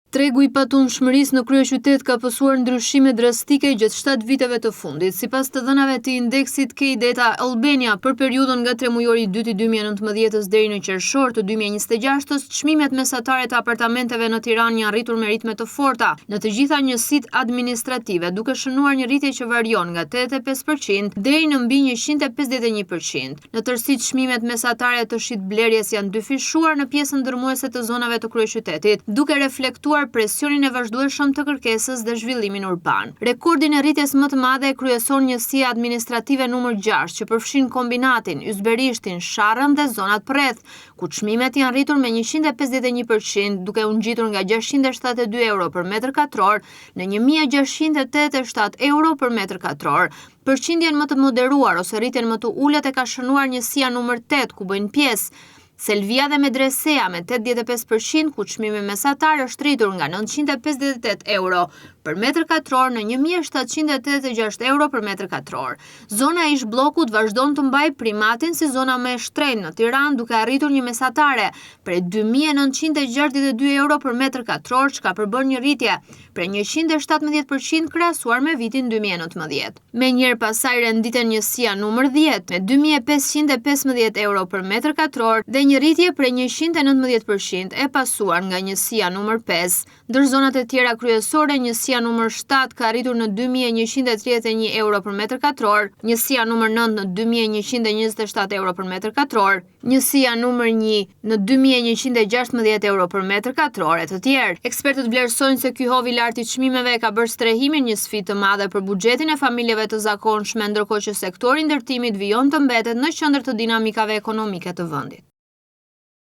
Tregu i patundshmërisë në kryeqytet ka pësuar ndryshime drastike gjatë 7 viteve të fundit. Sipas të dhënave të indeksit K-Data Albania për periudhën nga tremujori i dytë i 2019-s deri në qershor të 2026-s, çmimet mesatare të apartamenteve në Tiranë janë rritur me ritme të forta në të gjitha njësitë administrative, duke shënuar një rritje që varion nga 85% deri në mbi 151%. Në tërësi çmimet mesatare të shitblerjes janë dyfishuar në pjesën dërrmuese të zonave të kryeqytetit, duke reflektuar presionin e vazhdueshëm të kërkesës dhe zhvillimin urban. Rekordin e rritjes më të madhe e kryeson njësia administrative numër 6, që përfshin Kombinatin, Yzberishtin, Sharrën dhe zonat përreth, ku çmimet janë rritur me 151%, duke u ngjitur nga 672 euro për metër katror në 1687 euro për metër katror. Përqindjen më të moderuar ose rritjen më të ulët e ka shënuar njësia numër 8, ku bëjnë pjesë Selvia dhe Medresea me 85%, ku çmimi mesatar është rritur nga 958 euro për metër katror në 1786 euro për metër katror. Zona e ish bllokut vazhdon të mbajë primatin si zona më e shtrenjtë në Tiranë, duke arritur një mesatare prej 2962 euro për metër katror, çka përbën një rritje prej 117% krahasuar me vitin 2019. Menjëherë pas saj renditen njësia numër 10 me 2515 euro për metër katror dhe një rritje prej 119% e pasuar nga njësia numër 5. Ndër zonat e tjera kryesore, njësia numër 7 ka arritur në 2131 euro për metër katror, njësia numër 9 në 2127 euro për metër katror, njësia numër 1 në 2116 euro për metër katror e të tjerë. Ekspertët vlerësojnë se ky hov i lartë i çmimeve e ka bërë strehimin një sfidë të madhe për buxhetin e familjeve të zakonshme, ndërkohë që sektori i ndërtimit vijon të mbetet në qendër të dinamikave ekonomike të vendit.